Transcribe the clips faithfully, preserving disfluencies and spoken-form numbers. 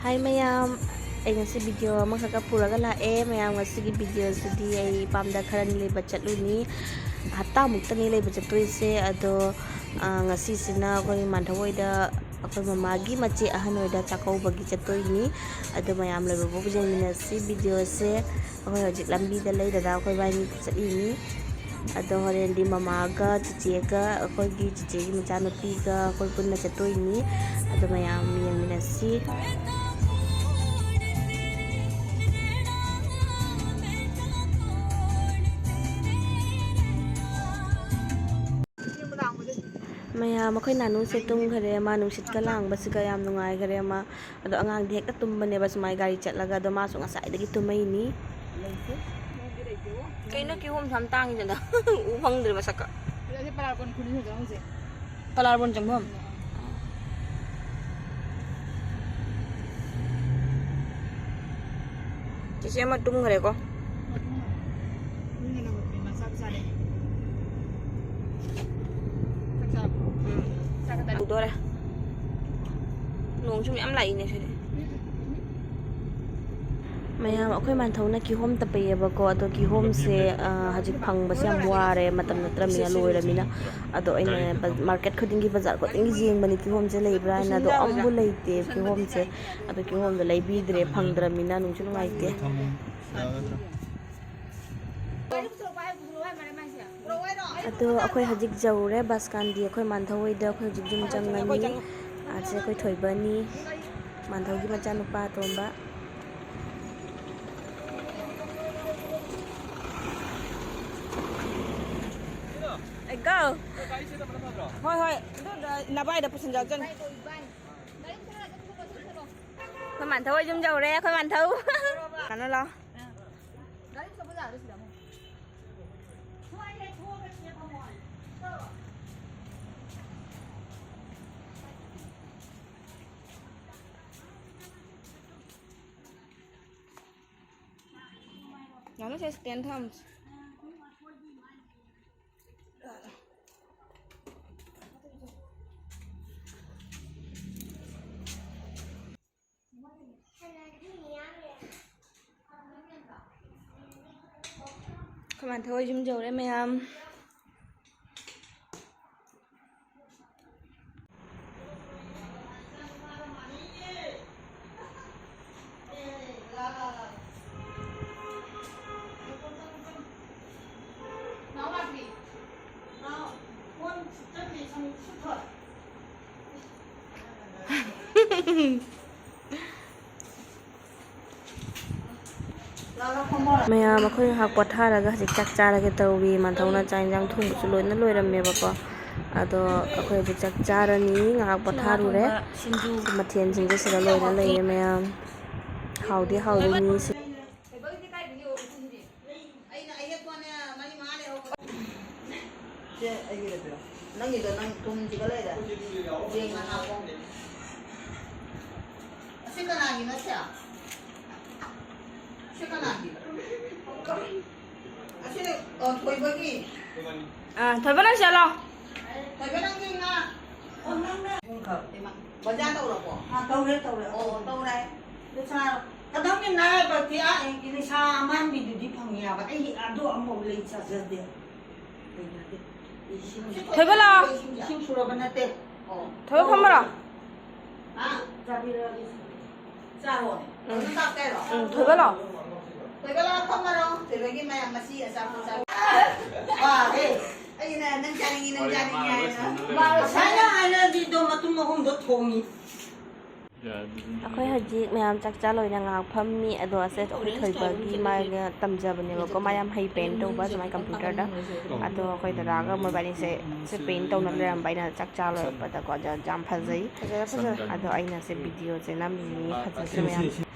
ꯍꯥꯏ ꯃꯌꯥꯝ, ꯑꯩ ꯉꯁꯤ ꯚꯤꯗꯤꯑꯣ ꯑꯃꯈꯛꯀ ꯄꯨꯔꯒ ꯂꯥꯛꯑꯦ꯫ ꯃꯌꯥꯝ, ꯉꯁꯤꯒꯤ ꯚꯤꯗꯤꯑꯣꯁꯤꯗꯤ ꯑꯩ ꯏꯄꯥꯝꯗ ꯈꯔꯅꯤ ꯂꯩꯕ ꯆꯠꯂꯨꯅꯤ꯫ ꯍꯞꯇꯥꯃꯨꯛꯇꯅꯤ ꯂꯩꯕ ꯆꯠꯇꯣꯏꯁꯦ꯫ ꯑꯗꯣ, ꯑ, ꯉꯁꯤꯁꯤꯅ ꯑꯩꯈꯣꯏ ꯃꯥꯟꯊꯧ ꯍꯣꯏꯗ, ꯑꯩꯈꯣꯏ ꯃꯃꯥꯒꯤ ꯃꯆꯦ ꯑꯍꯟ ꯍꯣꯏꯗ ꯆꯥꯛꯀꯧꯕꯒꯤ ꯆꯠꯇꯣꯏꯅꯤ꯫ ꯑꯗꯣ ꯃꯌꯥꯝ ꯂꯣꯏꯕꯐꯥꯎ ꯌꯦꯡꯃꯤꯟꯅꯁꯤ ꯚꯤꯗꯤꯑꯣꯁꯦ꯫ ꯑꯩꯈꯣꯏ ꯍꯧꯖꯤꯛ ꯂꯝꯕꯤꯗ ꯂꯩ, ꯗꯗꯥ ꯑꯩꯈꯣꯏ ꯏꯕꯥꯅꯤ ꯆꯠꯂꯤꯅꯤ꯫ ꯑꯗꯣ ꯍꯣꯔꯦꯟꯗꯤ ꯃꯃꯥꯒ ꯆꯤꯆꯦꯒ, ꯑꯩꯈꯣꯏꯒꯤ ꯆꯤꯆꯦꯒꯤ ꯃꯆꯥꯅꯨꯄꯤꯒ ꯑꯩꯈꯣꯏ ꯄꯨꯟꯅ ꯆꯠꯇꯣꯏꯅꯤ꯫ ꯑꯗꯣ ꯃꯌꯥꯝ ꯌꯦꯡꯃꯤꯟꯅꯁꯤ꯫ ꯃꯌꯥꯝ, ꯑꯩꯈꯣꯏ ꯅꯥꯅꯨꯁꯦ ꯇꯨꯝꯈꯔꯦ꯫ ꯃꯥ ꯅꯨꯡꯁꯤꯠꯀ ꯂꯥꯡꯕꯁꯤꯒ ꯌꯥꯝ ꯅꯨꯡꯉꯥꯏꯈꯔꯦ ꯃꯥ꯫ ꯑꯗꯣ ꯑꯉꯥꯡꯗꯤ ꯍꯦꯛꯇ ꯇꯨꯝꯕꯅꯦꯕ ꯁꯨꯃꯥꯏꯅ ꯒꯥꯔꯤ ꯆꯠꯂꯒ꯫ ꯑꯗꯣ ꯃꯥꯁꯨ ꯉꯁꯥꯏꯗꯒꯤ ꯇꯨꯝꯃꯛꯏꯅꯤ꯫ ꯀꯩꯅꯣ ꯀꯤꯍꯣꯝꯁꯨ ꯌꯥꯝ ꯇꯥꯡꯉꯤꯗꯅ? ꯎ ꯐꯪꯗ꯭ꯔꯦ ꯃꯁꯛꯀ꯫ ꯄꯂꯥꯔꯕꯣꯟ ꯆꯪꯐꯝ꯫ ꯆꯤꯆꯦ ꯑꯃ ꯇꯨꯝꯈ꯭ꯔꯦꯀꯣ꯫ ꯎꯝ꯫ ꯎꯗꯣꯔꯦ꯫ ꯅꯣꯡꯁꯨ ꯃꯌꯥꯝ ꯂꯥꯛꯏꯅꯦ ꯁꯤꯗꯤ꯫ ꯃꯌꯥꯝ, ꯑꯩꯈꯣꯏ ꯃꯥꯟꯊꯧꯅ ꯀꯤꯍꯣꯝ ꯇꯞꯄꯛꯑꯦꯕꯀꯣ꯫ ꯑꯗꯣ ꯀꯤꯍꯣꯝꯁꯦ, ꯑ, ꯍꯧꯖꯤꯛ ꯐꯪꯕꯁꯦ ꯌꯥꯝ ꯋꯥꯔꯦ, ꯃꯇꯝ ꯅꯠꯇ꯭꯭ꯔꯃꯤꯅ, ꯂꯣꯏꯔꯃꯤꯅ꯫ ꯑꯗꯣ ꯑꯩꯅ ꯕ-, ꯃꯥꯔꯀꯦꯠ ꯈꯨꯗꯤꯡꯒꯤ, ꯕꯖꯥꯔ ꯈꯨꯗꯤꯡꯒꯤ ꯌꯦꯡꯕꯅꯤ ꯀꯤꯍꯣꯝꯁꯦ ꯂꯩꯕ꯭ꯔꯥ ꯍꯥꯏꯅ, ꯑꯗꯣ ꯑꯝꯕꯨ ꯂꯩꯇꯦ ꯀꯤꯍꯣꯝꯁꯦ꯫ ꯑꯗꯣ ꯀꯤꯍꯣꯝꯗꯣ ꯂꯩꯕꯤꯗ꯭ꯔꯦ, ꯐꯪꯗ꯭ꯔꯃꯤꯅ ꯅꯨꯡꯁꯨ ꯅꯨꯡꯉꯥꯏꯇꯦ꯫ ꯑꯗꯣ ꯑꯩꯈꯣꯏ ꯍꯧꯖꯤꯛ ꯌꯧꯔꯦ ꯕꯁꯀꯥꯟꯗꯤ꯫ ꯑꯩꯈꯣꯏ ꯃꯥꯟꯊꯧ ꯍꯣꯏꯗ ꯑꯩꯈꯣꯏ ꯍꯧꯖꯤꯛ ꯌꯨꯝ ꯆꯪꯉꯅꯤ꯫ ꯑꯁꯤ ꯑꯩꯈꯣꯏ ꯊꯣꯏꯕꯅꯤ, ꯃꯥꯟꯊꯧꯒꯤ ꯃꯆꯥꯅꯨꯄꯥ ꯑꯇꯣꯝꯕ꯫ ꯑꯦ, go! ꯍꯣꯏ, ꯍꯣꯏ꯫ ꯑꯗꯨ, ꯅꯕꯥꯏꯗ ꯄꯨꯁꯤꯟꯖꯔꯛꯆꯅꯤ꯫ ꯑꯩꯈꯣꯏ ꯃꯥꯟꯊꯧ ꯍꯣꯏ ꯌꯨꯝ ꯌꯧꯔꯦ, ꯑꯩꯈꯣꯏ ꯃꯥꯟꯊꯧ꯫ ꯀꯩꯅꯣ ꯂꯥꯎ꯫ ꯉꯥꯅꯨꯁꯦ stand ꯊꯝꯁꯦ꯫ ꯃꯥꯟꯊꯣꯏ ꯌꯨꯝ ꯌꯧꯔꯦ ꯃꯌꯥꯝ꯫ ꯃꯌꯥꯝ, ꯑꯩꯈꯣꯏ ꯉꯥꯏꯍꯥꯛ ꯄꯣꯊꯥꯔꯒ ꯍꯧꯖꯤꯛ ꯆꯥꯛ ꯆꯥꯔꯒꯦ ꯇꯧꯔꯤ꯫ ꯃꯥꯟꯊꯧꯅ ꯆꯥꯛ ꯌꯦꯟꯁꯥꯡ ꯊꯣꯡꯕꯁꯨ ꯂꯣꯏꯅ ꯂꯣꯏꯔꯝꯃꯦꯕꯀꯣ꯫ ꯑꯗꯣ ꯑꯩꯈꯣꯏ ꯍꯧꯖꯤꯛ ꯆꯥꯛ ꯆꯥꯔꯅꯤ, ꯉꯥꯏꯍꯥꯛ ꯄꯣꯊꯥꯔꯨꯔꯦ꯫ ꯁꯤꯡꯖꯨ꯫ ꯃꯊꯦꯜꯁꯤꯡꯁꯦ ꯁꯤꯗ ꯂꯣꯏꯅ ꯂꯩꯔꯦ ꯃꯌꯥꯝ꯫ ꯍꯥꯎꯗꯤ ꯍꯥꯎꯗꯣꯏꯅꯤ ꯁꯤ꯫ ꯁꯦ, ꯑꯩꯒꯤꯗ ꯄꯤꯔꯣ꯫ ꯅꯪꯒꯤꯗꯣ ꯅꯪ ꯊꯨꯝꯁꯤꯒ ꯂꯩꯔꯦ꯫ ꯌꯦꯡꯉ ꯍꯥꯞꯄꯣ꯫ ꯑꯁꯤ ꯀꯅꯥꯒꯤꯅꯣ ꯁꯦ? ꯑꯁꯤ ꯀꯅꯥꯒꯤ? ꯑꯁꯤꯅ, ꯑ, ꯊꯣꯏꯕꯒꯤ꯫ ꯑ, ꯊꯣꯏꯕ ꯅꯪ ꯆꯠꯂꯣ꯫ ꯊꯣꯏꯕ ꯅꯪꯒꯤ ꯉꯥ꯫ ꯑꯣ, ꯅꯪꯅ꯫ ꯄꯨꯡꯈꯛ꯫ ꯏꯃꯥ, ꯕꯖꯥꯔ ꯇꯧꯔꯕꯣ? ꯑ, ꯇꯧꯔꯦ, ꯇꯧꯔꯦ꯫ ꯑꯣ, ꯇꯧꯔꯦ꯫ ꯄꯩꯁꯥ ꯀꯗꯥꯏꯗ ꯅꯥꯏꯕ ꯇꯤ-, ꯑ, ꯏꯂꯤꯁꯥ ꯑꯃꯥꯟꯕꯤꯗꯨꯗꯤ ꯐꯪꯉꯦ ꯍꯥꯏꯕ꯫ ꯑꯩ ꯑꯗꯨ ꯑꯃꯐꯥꯎ ꯂꯩ ꯆꯥꯖꯗꯦ꯫ ꯊꯣꯏꯕ ꯂꯥꯛꯑꯣ꯫ ꯏꯁꯤꯡ ꯁꯨꯔꯕ ꯅꯠꯇꯦ꯫ ꯊꯣꯏꯕ ꯐꯝꯃꯔꯣ? ꯍꯥ? ꯆꯥꯕꯤꯔꯛꯑꯒꯦ꯫ ꯆꯥꯔꯣꯅꯦ꯫ ꯎꯝ꯫ ꯑꯗꯨꯝ ꯆꯥꯛ ꯆꯥꯏꯔꯣ? ꯎꯝ, ꯊꯣꯏꯕ ꯂꯥꯛꯑꯣ꯫ ꯊꯣꯏꯕ ꯂꯥꯛꯑꯣ, ꯐꯝꯃꯔꯣ꯫ ꯊꯣꯏꯕꯒꯤ ꯃꯌꯥꯝ ꯃꯁꯤ ꯑꯆꯥꯄꯣꯠ ꯆꯥ-, ꯋꯥꯔꯦ꯫ ꯑꯩꯅ ꯅꯪ ꯆꯥꯅꯤꯡꯉꯤ, ꯅꯪ ꯆꯥꯅꯤꯡꯉꯤ ꯍꯥꯏꯅ꯫ ꯉꯁꯥꯏꯅ ꯍꯥꯏꯅꯕꯤꯗꯣ ꯃꯇꯨꯝ ꯑꯍꯨꯝꯗꯣ ꯊꯣꯡꯉꯤ꯫ ꯑꯩꯈꯣꯏ ꯍꯧꯖꯤꯛ ꯃꯌꯥꯝ ꯆꯥꯛ ꯆꯥ ꯂꯣꯏꯅ ꯉꯥꯏꯍꯥꯛ ꯐꯝꯃꯤ꯫ ꯑꯗꯣ ꯑꯁꯦ ꯑꯩꯈꯣꯏ ꯊꯣꯏꯕꯒꯤ ꯃꯥꯒ ꯇꯝꯖꯕꯅꯦꯕꯀꯣ, ꯃꯥ ꯌꯥꯝ ꯍꯩ paint ꯇꯧꯕ, ꯁꯨꯃꯥꯏꯅ computer ꯗ꯫ ꯑꯗꯣ ꯑꯩꯈꯣꯏ ꯗꯗꯥꯒ ꯃꯣꯏꯕꯥꯅꯤꯁꯦ ꯁꯤ paint ꯇꯧꯅ ꯂꯩꯔꯝꯕ, ꯑꯩꯅ ꯆꯥꯛ ꯆꯥ ꯂꯣꯏꯔꯛꯄꯗꯀꯣ꯫ ꯑꯗꯣ ꯌꯥꯝ ꯐꯖꯩ꯫ ꯐꯖꯔꯦ, ꯐꯖꯔꯦ꯫ ꯑꯗꯣ ꯑꯩꯅ ꯁꯤ video ꯁꯦ ꯅꯝꯃꯤꯅꯤ, ꯐꯖꯁꯨ ꯃꯌꯥꯝ,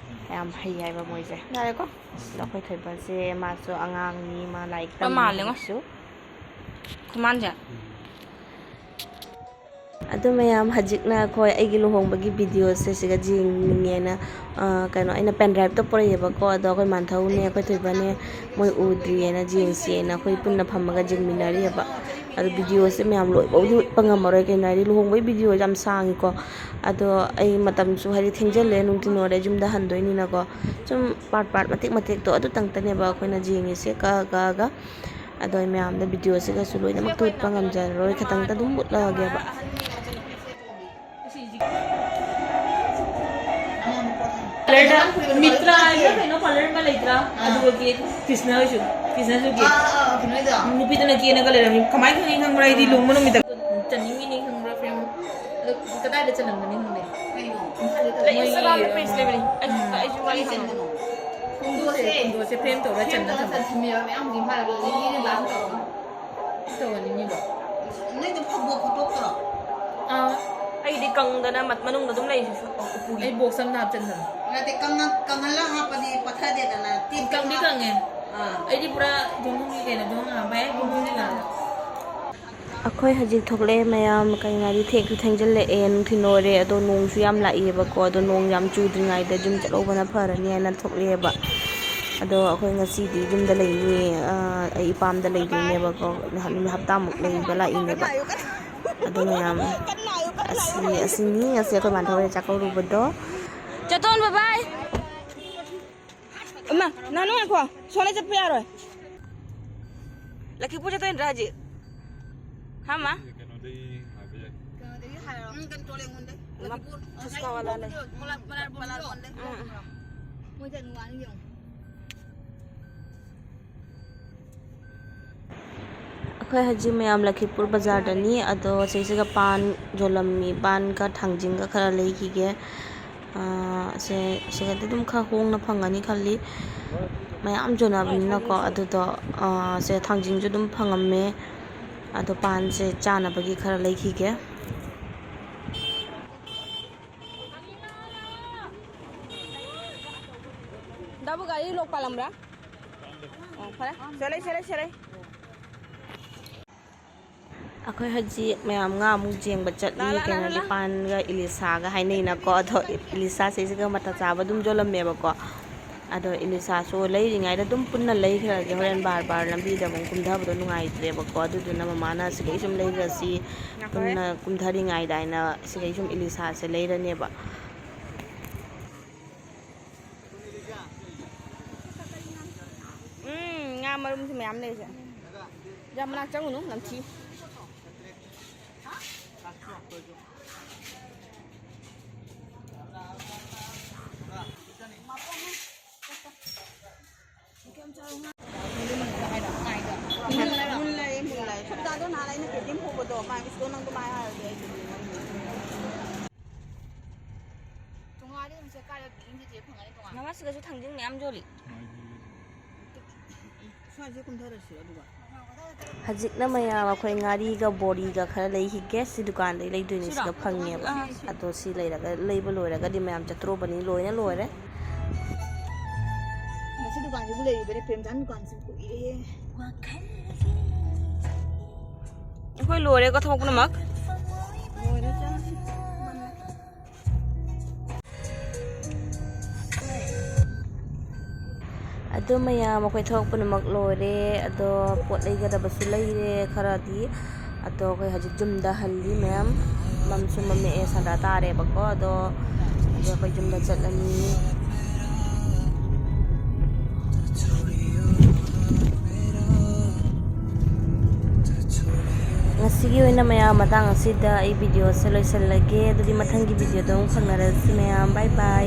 ꯌꯥꯝ ꯍꯩ ꯍꯥꯏꯕ ꯃꯣꯏꯁꯦ꯫ ꯌꯥꯔꯦꯀꯣ꯫ ꯑꯗꯣ ꯑꯩꯈꯣꯏ ꯊꯣꯏꯕꯁꯦ ꯃꯥꯁꯨ ꯑꯉꯥꯡꯅꯤ, ꯃꯥ ꯂꯥꯏꯔꯤꯛ ꯇꯝꯃꯤ ꯃꯥꯜꯂꯦꯉꯣ꯫ ꯍꯧꯖꯤꯛꯁꯨ꯫ ꯈꯨꯃꯥꯟꯁꯦ꯫ ꯑꯗꯨ ꯃꯌꯥꯝ, ꯍꯧꯖꯤꯛꯅ ꯑꯩꯈꯣꯏ ꯑꯩꯒꯤ ꯂꯨꯍꯣꯡꯕꯒꯤ video ꯁꯦ ꯁꯤꯒ ꯌꯦꯡꯅꯤꯡꯉꯦꯅ, ꯑ, ꯀꯩꯅꯣ, ꯑꯩꯅ pen drive ꯇꯣ ꯄꯨꯔꯛꯑꯦꯕꯀꯣ꯫ ꯑꯗꯣ ꯑꯩꯈꯣꯏ ꯃꯥꯟꯊꯧꯅꯦ, ꯑꯩꯈꯣꯏ ꯊꯣꯏꯕꯅꯦ, ꯃꯣꯏ ꯎꯗ꯭ꯔꯤꯌꯦꯅ ꯌꯦꯡꯁꯦꯅ ꯑꯩꯈꯣꯏ ꯄꯨꯟꯅ ꯐꯝꯃꯒ ꯌꯦꯡꯃꯤꯟꯅꯔꯤꯑꯕ꯫ ꯑꯗꯣ ꯚꯤꯗꯤꯑꯣꯁꯦ ꯃꯌꯥꯝ ꯂꯣꯏꯐꯥꯎꯗꯤ ꯎꯠꯄ ꯉꯝꯃꯔꯣꯏ, ꯀꯩꯅꯣ ꯍꯥꯏꯗꯤ ꯂꯨꯍꯣꯡꯕꯒꯤ ꯚꯤꯗꯤꯑꯣ ꯌꯥꯝ ꯁꯥꯡꯉꯤꯀꯣ꯫ ꯑꯗꯣ ꯑꯩ ꯃꯇꯝꯁꯨ ꯍꯥꯏꯗꯤ ꯊꯦꯡꯖꯤꯜꯂꯦ, ꯅꯨꯡꯊꯤꯜ ꯑꯣꯏꯔꯦ ꯌꯨꯝꯗ ꯍꯟꯗꯣꯏꯅꯤꯅꯀꯣ꯫ ꯁꯨꯝ ꯄꯥꯔꯠ ꯄꯥꯔꯠ, ꯃꯇꯦꯛ ꯃꯇꯦꯛꯇꯣ ꯑꯗꯨꯇꯪꯇꯅꯦꯕ ꯑꯩꯈꯣꯏꯅ ꯌꯦꯡꯉꯤꯁꯦ ꯀꯛꯑ ꯀꯛꯑꯒ꯫ ꯑꯗꯣ ꯑꯩ ꯃꯌꯥꯝꯗ ꯚꯤꯗꯤꯑꯣꯁꯤꯒꯁꯨ ꯂꯣꯏꯅꯃꯛꯇꯤ ꯎꯠꯄ ꯉꯝꯖꯔꯔꯣꯏ, ꯈꯤꯇꯪꯇ ꯑꯗꯨꯝ ꯎꯠꯂꯛꯑꯒꯦꯕ꯫ ꯃꯤꯇ꯭ꯔꯥ ꯍꯥꯏꯕ꯭ꯔꯥ ꯀꯩꯅꯣ ꯄꯥꯔꯂꯔ ꯑꯃ ꯂꯩꯇ꯭ꯔꯥ? ꯑꯗꯨꯒ ꯀꯦ ꯀ꯭ꯔꯤꯁꯅ ꯍꯣꯏꯁꯨ, ꯀ꯭ꯔꯤꯁꯅꯁꯨ ꯀꯦ꯫ ꯅꯨꯄꯤꯗꯨꯅ ꯀꯦꯅꯒ ꯂꯩꯔꯝꯃꯤ꯫ ꯀꯃꯥꯏꯅ ꯈꯪꯉꯤ ꯈꯪꯕ꯭ꯔꯥ? ꯑꯩꯗꯤ ꯂꯨꯍꯣꯡꯕ ꯅꯨꯃꯤꯠꯇ ꯆꯠꯅꯤꯡꯉꯤꯅꯤ ꯈꯪꯕ꯭ꯔꯥ ꯐ꯭ꯔꯦꯝ? ꯑꯗꯣ ꯀꯗꯥꯏꯗ ꯆꯠꯂꯝꯒꯅꯤ ꯈꯪꯗꯦ꯫ ꯀꯩꯅꯣ? ꯂꯩ, ꯃꯣꯏꯒꯤ, Instagram-ꯗ page ꯂꯩꯕꯅꯤ꯫ ꯑꯩꯁꯨ, ꯎꯝ꯫ ꯑꯩꯁꯨ ꯋꯥꯔꯤ ꯁꯥꯟꯅꯕ꯫ ꯈꯣꯡꯗꯣꯛꯁꯦ, ꯈꯣꯡꯗꯣꯛꯁꯦ ꯐ꯭ꯔꯦꯝ ꯇꯧꯔ ꯆꯟꯅ ꯊꯝꯃꯦ꯫ ꯊꯝꯃꯦꯕ ꯃꯌꯥꯝ ꯍꯧꯖꯤꯛ ꯏꯝꯐꯥꯜꯗ ꯂꯩ, ꯃꯤꯅ ꯂꯥꯟ ꯇꯧꯔꯒ꯫ ꯇꯧꯍꯟꯅꯤꯡꯉꯤꯕ꯫ ꯅꯣꯏꯗꯣ ꯐꯧꯗꯣꯛ ꯈꯣꯠꯇꯣꯛꯇ꯭ꯔꯣ? ꯑꯥ, ꯑꯩꯗꯤ ꯀꯪꯗꯅ ꯃꯠ-, ꯃꯅꯨꯡꯗ ꯑꯗꯨꯝ ꯂꯩꯔꯤꯁꯤꯁꯨ ꯎꯄꯨꯒꯤ꯫ ꯑꯩ box ꯑꯃꯗ ꯍꯥꯞꯆꯟꯕꯅꯦ꯫ ꯅꯠꯇꯦ, ꯀꯪꯉ-, ꯀꯪꯍꯜꯂ ꯍꯥꯞꯄꯗꯤ ꯄꯠꯊꯗꯦꯗꯅ, ꯇꯦꯞ ꯀꯪꯗꯤ ꯇꯦꯞ ꯍꯥꯞ-, ꯀꯪꯉꯦ꯫ ꯑꯥ꯫ ꯑꯩꯗꯤ ꯄꯨꯔꯥ ꯌꯣꯡꯈꯪꯒꯤ ꯀꯩꯅꯣ, ꯌꯣꯡꯈꯪ ꯍꯥꯞꯄ ꯍꯦꯛ ꯌꯣꯡꯈꯪꯒꯤ ꯉꯥꯛꯇ꯫ ꯑꯩꯈꯣꯏ ꯍꯧꯖꯤꯛ ꯊꯣꯛꯂꯛꯑꯦ ꯃꯌꯥꯝ, ꯀꯩꯅꯣ ꯍꯥꯏꯗꯤ ꯊꯦꯡꯁꯨ ꯊꯦꯡꯖꯤꯜꯂꯛꯑꯦ, ꯅꯨꯡꯊꯤꯜ ꯑꯣꯏꯔꯦ꯫ ꯑꯗꯣ ꯅꯣꯡꯁꯨ ꯌꯥꯝ ꯂꯥꯛꯏꯑꯕꯀꯣ, ꯑꯗꯣ ꯅꯣꯡ ꯌꯥꯝ ꯆꯨꯗ꯭ꯔꯤꯉꯩꯗ ꯌꯨꯝ ꯆꯠꯍꯧꯕꯅ ꯐꯔꯅꯤ ꯍꯥꯏꯅ ꯊꯣꯛꯂꯛꯑꯦꯕ꯫ ꯑꯗꯣ ꯑꯩꯈꯣꯏ ꯉꯁꯤꯗꯤ ꯌꯨꯝꯗ ꯂꯩꯅꯤ, ꯑ, ꯑꯩ ꯏꯄꯥꯝꯗ ꯂꯩꯗꯣꯏꯅꯦꯕꯀꯣ, ꯅꯨꯃꯤꯠ ꯍꯞꯇꯥꯃꯨꯛ ꯂꯩꯕ ꯂꯥꯛꯏꯅꯦꯕ꯫ ꯑꯗꯣ ꯃꯌꯥꯝ, ꯑꯁꯤ, ꯑꯁꯤꯅꯤ ꯉꯁꯤ ꯑꯩꯈꯣꯏ ꯃꯥꯟꯊꯧ ꯍꯣꯏ ꯆꯥꯛꯀꯧꯔꯨꯕꯗꯣ꯫ ꯆꯇꯣꯟ, bye bye꯫ ꯏꯃꯥ, ꯅꯥꯅꯨ ꯉꯥꯏꯈꯣ, ꯁꯣꯝꯗ ꯆꯠꯄ ꯌꯥꯔꯣꯏ꯫ ꯂꯛꯈꯤꯄꯨꯔ ꯆꯠꯇꯣꯏ ꯅꯠꯇ꯭ꯔꯥ ꯍꯧꯖꯤꯛ? ꯍꯥ, ꯃꯥ? ꯀꯩꯅꯣꯗꯒꯤ ꯍꯥꯏꯕ ꯌꯥꯏ꯫ ꯀꯩꯅꯣꯗꯒꯤ ꯍꯥꯏꯔꯣ꯫ ꯎꯝ, ꯀꯩꯅꯣ, ꯇꯣꯂꯦꯡꯉꯣꯟꯗꯩ꯫ ꯃ-, ꯂꯛꯈꯤꯄꯨꯔ꯫ ꯐꯨꯁꯀꯥ ꯋꯥꯂꯥꯅꯦ꯫ ꯃꯣꯂꯥ-, ꯃꯣꯂꯥ-, ꯎꯝ, ꯎꯝ꯫ ꯃꯣꯂꯥ-, ꯃꯣꯂꯥ-, ꯃꯣꯏ ꯆꯠꯅꯨ ꯋꯥꯅꯤ ꯌꯦꯡꯉꯣ꯫ ꯑꯩꯈꯣꯏ ꯍꯧꯖꯤꯛ ꯃꯌꯥꯝ ꯂꯛꯈꯤꯄꯨꯔ ꯕꯖꯥꯔꯗꯅꯤ, ꯑꯗꯣ ꯁꯤꯁꯤꯒ ꯄꯥꯟ ꯌꯣꯜꯂꯝꯃꯤ, ꯄꯥꯟꯒ ꯊꯥꯡꯖꯤꯡꯒ ꯈꯔ ꯂꯩꯈꯤꯒꯦ꯫ ꯑꯥ, ꯁꯦ, ꯁꯤꯗꯗꯤ ꯑꯗꯨꯝ ꯈꯔ ꯍꯣꯡꯅ ꯐꯪꯒꯅꯤ ꯈꯜꯂꯤ, ꯃꯌꯥꯝ ꯌꯣꯟꯅꯕꯅꯤꯅꯀꯣ꯫ ꯑꯗꯨꯗꯣ, ꯑꯥ, ꯁꯦ ꯊꯥꯡꯖꯤꯡꯁꯨ ꯑꯗꯨꯝ ꯐꯪꯉꯝꯃꯦ, ꯑꯗꯣ ꯄꯥꯟꯁꯦ ꯆꯥꯅꯕꯒꯤ ꯈꯔ ꯂꯩꯈꯤꯒꯦ꯫ ꯗꯥꯕꯨ ꯒꯥꯔꯤ ꯂꯣꯛ ꯄꯥꯜꯂꯝꯕ꯭ꯔꯥ? ꯑꯣ, ꯐꯔꯦ꯫ ꯁꯦ ꯂꯩ, ꯁꯦ ꯂꯩ, ꯁꯦ ꯂꯩ꯫ ꯑꯩꯈꯣꯏ ꯍꯧꯖꯤꯛ ꯃꯌꯥꯝ ꯉꯥ ꯑꯃꯨꯛ ꯌꯦꯡꯕ ꯆꯠꯂꯤ꯫ ꯂꯥ, ꯂꯥ, ꯂꯥ, ꯀꯩꯅꯣꯗꯤ ꯂꯥ꯫ ꯄꯥꯟꯒ ꯏꯂꯤꯁꯥꯒ ꯍꯥꯏꯅꯩꯅꯀꯣ꯫ ꯑꯗꯣ ꯏꯂꯤꯁꯥꯁꯦ ꯁꯤꯒ ꯃꯇꯥ ꯆꯥꯕ ꯑꯗꯨꯝ ꯌꯣꯜꯂꯝꯃꯦꯕꯀꯣ꯫ ꯑꯗꯣ ꯏꯂꯤꯁꯥꯁꯨ ꯂꯩꯔꯤꯉꯩꯗ ꯑꯗꯨꯝ ꯄꯨꯟꯅ ꯂꯩꯈ꯭ꯔꯒꯦ, ꯍꯣꯔꯦꯟ ꯕꯥꯔ ꯕꯥꯔ ꯂꯝꯕꯤꯗ ꯑꯃꯨꯛ ꯀꯨꯝꯊꯕꯗꯣ ꯅꯨꯡꯉꯥꯏꯇ꯭ꯔꯦꯕꯀꯣ꯫ ꯑꯗꯨꯗꯨꯅ ꯃꯃꯥꯅ ꯁꯤꯗꯩ ꯁꯨꯝ ꯂꯩꯈ꯭ꯔꯁꯤ, ꯄꯨꯟꯅ ꯀꯨꯝꯊꯔꯤꯉꯩꯗ ꯍꯥꯏꯅ ꯁꯤꯗꯩ ꯁꯨꯝ ꯏꯂꯤꯁꯥꯁꯦ ꯂꯩꯔꯅꯦꯕ꯫ ꯎꯝ, ꯉꯥ ꯃꯔꯨꯝꯁꯨ ꯃꯌꯥꯝ ꯂꯩꯁꯦ꯫ ꯌꯥꯝ ꯃꯅꯥꯛ ꯆꯪꯉꯨꯅꯨ, ꯅꯝꯊꯤ꯫ ꯃꯨꯜꯂꯦ, ꯃꯨꯜꯂꯦ꯫ ꯁꯨꯞꯇꯥꯗꯣ ꯅꯍꯥꯟ ꯑꯩꯅ ꯀꯦ ꯇꯤ ꯑꯦꯝ ꯄꯨꯕꯗꯣ, ꯃꯥ ꯏꯁꯇꯣꯟ ꯅꯪꯗꯣ ꯃꯥ ꯍꯥꯏꯔꯗꯤ ꯑꯩ ꯅꯃꯥꯁꯤꯒꯁꯨ ꯊꯥꯡꯖꯤꯡ ꯃꯌꯥꯝ ꯌꯣꯜꯂꯤ꯫ ꯁ꯭ꯋꯥꯏꯁꯦ ꯀꯨꯝꯊꯔꯁꯤꯔꯣ ꯑꯗꯨꯒ? ꯍꯧꯖꯤꯛꯅ ꯃꯌꯥꯝ ꯑꯩꯈꯣꯏ ꯉꯥꯔꯤꯒ ꯕꯣꯔꯤꯒ ꯈꯔ ꯂꯩꯈꯤꯒꯦ꯫ ꯁꯤ ꯗꯨꯀꯥꯟꯗꯩ ꯂꯩꯗꯣꯏꯅꯤ, ꯁꯤꯔꯣ? ꯁꯤꯗ ꯐꯪꯉꯦꯕ꯫ ꯑꯥ꯫ ꯑꯗꯣ ꯁꯤ ꯂꯩꯔꯒ, ꯂꯩꯕ ꯂꯣꯏꯔꯒꯗꯤ ꯃꯌꯥꯝ ꯆꯠꯇ꯭ꯔꯣꯕꯅꯤ, ꯂꯣꯏꯅ ꯂꯣꯏꯔꯦ꯫ ꯃꯁꯤ ꯗꯨꯀꯥꯟꯁꯤꯕꯨ ꯂꯩꯔꯤꯕꯅꯦ, ꯄ꯭ꯔꯦꯝꯆꯥꯟ ꯗꯨꯀꯥꯟꯁꯤꯕꯨ ꯀꯨꯏꯔꯦꯍꯦ꯫ ꯑꯩꯈꯣꯏ ꯂꯣꯏꯔꯦꯀꯣ ꯊꯕꯛ ꯄꯨꯝꯅꯃꯛ꯫ ꯂꯣꯏꯔꯦ, ꯆꯪꯉꯁꯤ꯫ ꯑꯗꯣ ꯃꯌꯥꯝ, ꯑꯩꯈꯣꯏ ꯊꯕꯛ ꯄꯨꯝꯅꯃꯛ ꯂꯣꯏꯔꯦ꯫ ꯑꯗꯣ ꯄꯣꯠ ꯂꯩꯒꯗꯕꯁꯨ ꯂꯩꯔꯦ ꯈꯔꯗꯤ꯫ ꯑꯗꯣ ꯑꯩꯈꯣꯏ ꯍꯧꯖꯤꯛ ꯌꯨꯝꯗ ꯍꯜꯂꯤ ꯃꯌꯥꯝ꯫ ꯃꯝꯁꯨ ꯃꯝꯃꯛꯑꯦ, ꯁꯟꯗꯥ ꯇꯥꯔꯦꯕꯀꯣ꯫ ꯑꯗꯣ ꯍꯧꯖꯤꯛ ꯑꯩꯈꯣꯏ ꯌꯨꯝꯗ ꯆꯠꯂꯅꯤ꯫ ꯉꯁꯤꯒꯤ ꯑꯣꯏꯅ ꯃꯌꯥꯝ, ꯃꯇꯥꯡ ꯑꯁꯤꯗ ꯑꯩ ꯚꯤꯗꯤꯑꯣꯁꯦ ꯂꯣꯏꯁꯤꯜꯂꯒꯦ꯫ ꯑꯗꯨꯗꯤ ꯃꯊꯪꯒꯤ ꯚꯤꯗꯤꯑꯣꯗ ꯑꯃꯨꯛ ꯐꯪꯅꯔꯁꯤ ꯃꯌꯥꯝ꯫ ꯕꯥꯏ ꯕꯥꯏ꯫